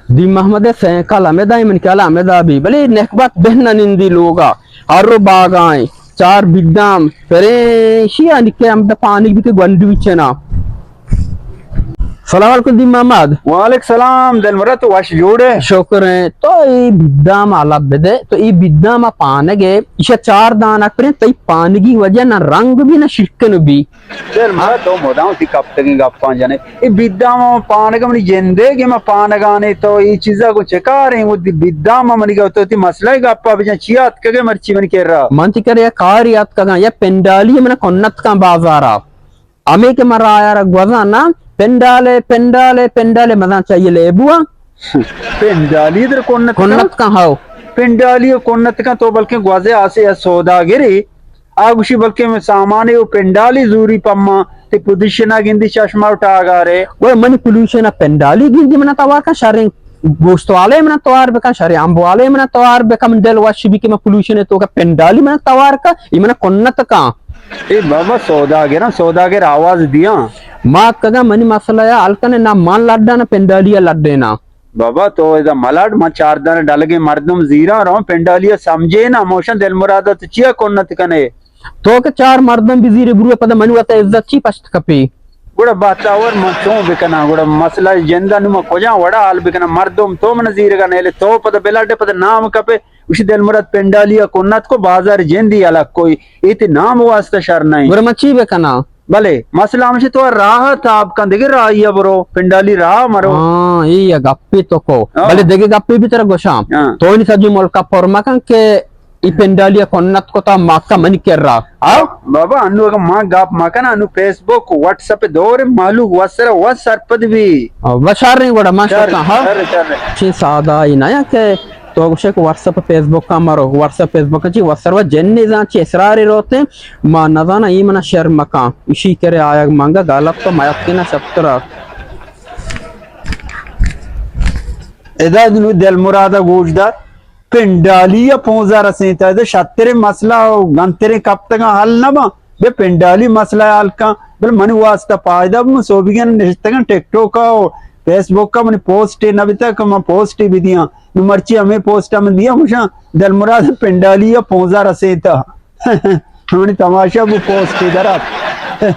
دین محمد سینکل ہمدا، من خیال ہمدا بی، بلے نکبت بہ نہ نندی لوگا، ہر رو باگائیں، چار بیدام پریں، شی آنی کہ ہمدا پانگ بی کہ گونڈو چنا۔ سلام علیکم دین محمد۔ وعلیکم سلام دلمراد، تو وش جوڑ ئے؟ شکر ایں۔ تو ای بیدام آلا بدے، تو ای بیدام پانگ ئے، ایشا چار دانک پریں، تئی پانگی وجہ نہ رنگ بی نہ شرکن بی۔ دلمراد، تو مدام تی کپتگیں گپاں جنے۔ اے بیدام پانگ منی جندے کہ من پانگانے، تو اے چیزا کو چکاریں؟ وہ دی بیدام منی گپ، تو تی مسئلہ گپا بجن، چی آتکگے مرچی منی کرا؟ من تی کرا یک کاری آتکگاں، یک پنڈالی من کنت کن بازارا۔ ہمے کہ من راہ آرا گوزاں نا، پنڈالے، پنڈالے، پنڈالے، مزاں چاہیے لیبو آ۔ پنڈالی در کنت کن؟ کنت کن، ہاو۔ پنڈالی و کنت کن، تو بلکیں گوزے آسے یا سوداگرے، آ گوشی بلکیں من سامانے و پنڈالی زوری پما، تے پوزیشن آ گندی چشمہ و ٹاگارے۔ وہ منی پوزیشن آ پنڈالی گندی منا توار کن، شریں گوشت والے منا توار بکن، شریں امب والے منا توار بکن، من دل وش بی کہ من پوزیشن تو کا پنڈالی منا توار کن، ای منا کنت کن۔ اے بابا سوداگراں، سوداگر آواز دیاں۔ ما کگا منی مسئلہ یا حل کنے، نہ من لڈا نہ پنڈالی لڈے نا۔ بابا تو ادا ملڈ، من چار دان ڈلگیں مردم زیراں رو، پنڈالی سمجھے نا، موشن دل مراد تو چیا کنت کنے؟ تو کہ چار مردم بزیرے برو پدا منی وتا عزت چی پشت کپی؟ گڑا باتاور من چون بکناں؟ گڑا مسئلہ جندا نو من کجا وڑا حل بکناں؟ مردم تو من زیرگا نیلے، تو پدا بلڈ پدا نام کپے، اسی دل مراد پنڈالی کنت کو بازار جندی الگ کوئی، ایتی نام واسطہ شر نہیں۔ گڑا من چی بکناں؟ بلے مسئلہ ہمشی تو راہ تاب کن، دگہ راہی برو، پنڈالی راہ مرو۔ ہاں، اے یا گپی تو کو۔ ہاں۔ بلے دگہ گپی بھی ترا گوشاں۔ ہاں۔ تو نی سجی ملکا پر مکن کہ ای پنڈالی کنت کو تا مکہ منی کرا۔ ہاں؟ بابا، انو اگر ما گپ مکن، انو فیس بک، واٹس اپ دور، مالو وسر و سرپد بھی۔ ہاں، بشار نہیں گوڑا، ما شر، شکا، ہاں؟ شر، شر۔ چی سادہ ای نہ یا کہ تو گوشے کہ واٹس اپ فیس بک کا مرو، واٹس اپ فیس بک چی وسر و جن نزان چی اسراری روتے، ما نزانا ای منا شر مکان، اشی کرے آیگ منگا غلط تو میت کنا شترا۔ ادا نو دل مرادا گوش دار، پنڈالی یا پونزا رسینتا، ادا شترے مسئلہ و گنترے کپتگا حل نہ با، بے پنڈالی مسئلہ حل کن، بل منی واسطہ فائدہ بو، سوبیگن نشتگن ٹک ٹوک و فیس بک کا منی پوسٹ نہ بیتا کہ من پوسٹ بھی دیاں، نو مرچی ہمیں پوسٹ ہم دیاں، گوشاں دل مراد پنڈالی یا پونزا رسینتا۔ ہمانی تماشا بو پوسٹ در آت۔